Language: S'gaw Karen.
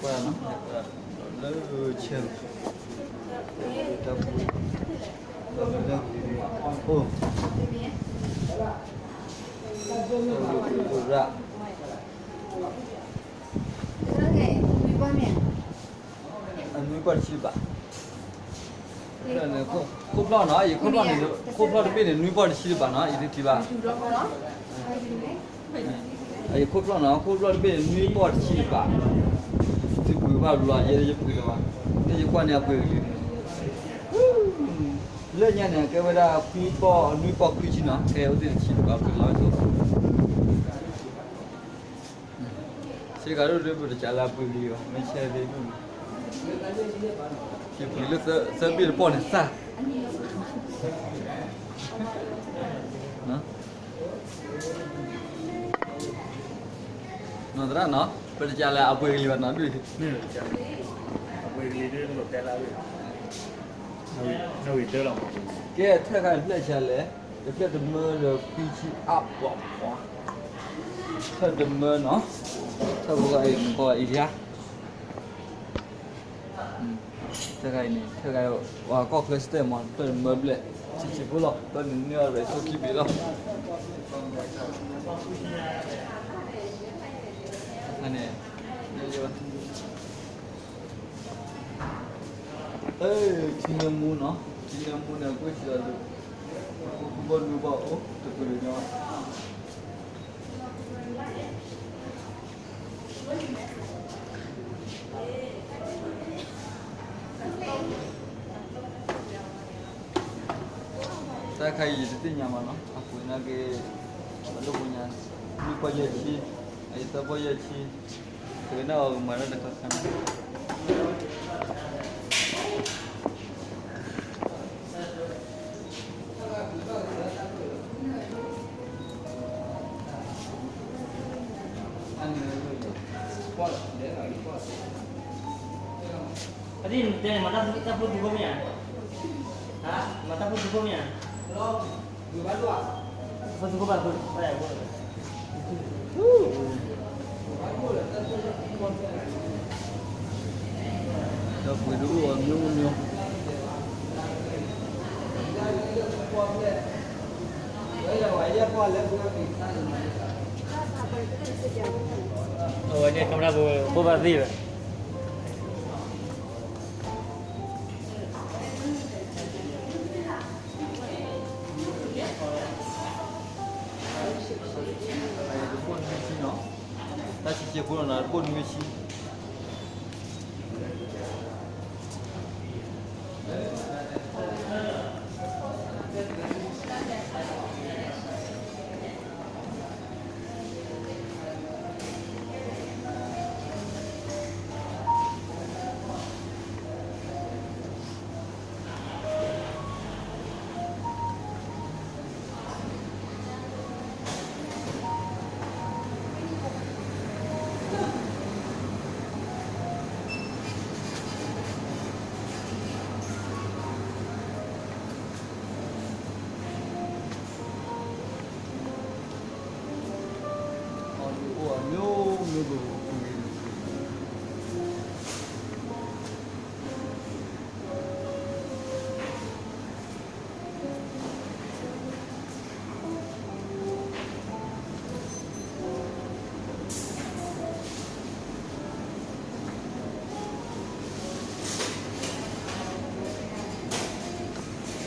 လၢဆဲး, တၢ်ပူၤ, အိၣ်, အိၣ်ရၣ်, အနွံပီၢ်တဆံတဘး, ခိၣ်ဖျီၣ်နီၤ, ယခိၣ်ဖျီၣ်န့ၣ်, ခိၣ်ဖျီၣ်တဘ့ၣ်န့ၣ် နွံပီၢ်တဆံတဘးနီၤ, ယတထံၣ်ဘၣ်. ယခိၣ်ဖျီၣ်နီၤ, ခိၣ်ဖျီၣ်တဘ့ၣ်န့ၣ် နွံပီၢ်တဆံတဘး, သုပှ့ၤဘၣ်ဘျီ ယဲယပှ့ၤလၢၤဘၣ်, လၢယကွၢ်န့ၣ်အပှ့ၤကလံၤန့ၣ်, လၢညါန့ၣ် ကဲဝဲဒၣ်ခွံပီၢ်, နွံပီၢ်ခွံဆံနီၤ, ကဲဝဲသ့ၣ်တဆံတဘး ပှ့ၤလီၤဆိ စ့ၢ်ကီးဒိၣ်ဒိၣ် ပတကးလၢအပှ့ၤကလံၤဘၣ်, မ့ၢ်ဆဲးသ့ၣ်ဒိၣ်န့ၣ်, ယပှ့ၤလၢသၢဘ့ၣ်တပီၢ်န့ၣ်သၣ်, နီၤသရၣ်နီၤ, ပတကးလၢအပှ့ၤကလံၤဘၣ်နီၤဒုး, အပှ့ၤကလံၤဒုး ကဲ ထဲခါန့ၣ် ဖျၢၣ်ဆံးလဲၣ်, တဖျၢၣ်တမၢဒီးခွံဆံအါပှီၢ်ပှီၢ်, ဖျၢၣ်တမၢနီၤ, ထၢၣ်ဖိဂၤအံၤ မ့ၢ်ကီးအံၤဧါ, ထဲခါအံၤန့ၣ် ထဲခါအံၤ ပှၤကီၢ်ချၢစတဲမး ဖျၢၣ်တမၢဘျဲၣ်, ဆံးဆံးဖိလီၤ, ဖျၢၣ်န့ၣ်န့ၢ်အီၤရ့ၣ်ဆိခံဘ့ၣ်လီၤ, န့ၣ် ထံနၢမူနီၤ, ထံနၢမူန့ၣ် ကွၢ်ဆံးလီၤဒုး, ခိၣ်ဘီနွံဘီအိၣ် တပူၤလၢညါ, တၢ်ခါအံၤယတသ့ၣ်ညါမးနီၤ, အပှ့ၤနာ်က့ၤ အဒိၣ်ဖိညါ, နွံပီၢ်ယဲၢ်ဆံ, အအံၤသၢပီၢ်ယဲၢ်ဆံ, ပကနၣ်အီၤကမၤတၢ်တခါခါန့ၣ် အဒ်န့ၣ်တဲန့ၣ် မၤတၢ်ဖိသူဖိမ့ၢ်ဧါ, မၤတၢ်ဖိသူဖိမ့ၢ်ဧါ, ဖိသူဖိဘၣ်ဖိ, ဒီးပှ့ၤဒုးအိၣ်အီၤမ့ၢ်အိၣ်မ့ၢ် အဝဲန့ၣ် camera ဖိဘၣ်သ့ၣ်ဝဲ တဘိၣ်နွံဆံနီၤ, တၢ်ဆံးဆံးဖိလီၤနီၤ တဘိၣ်နွံဆံ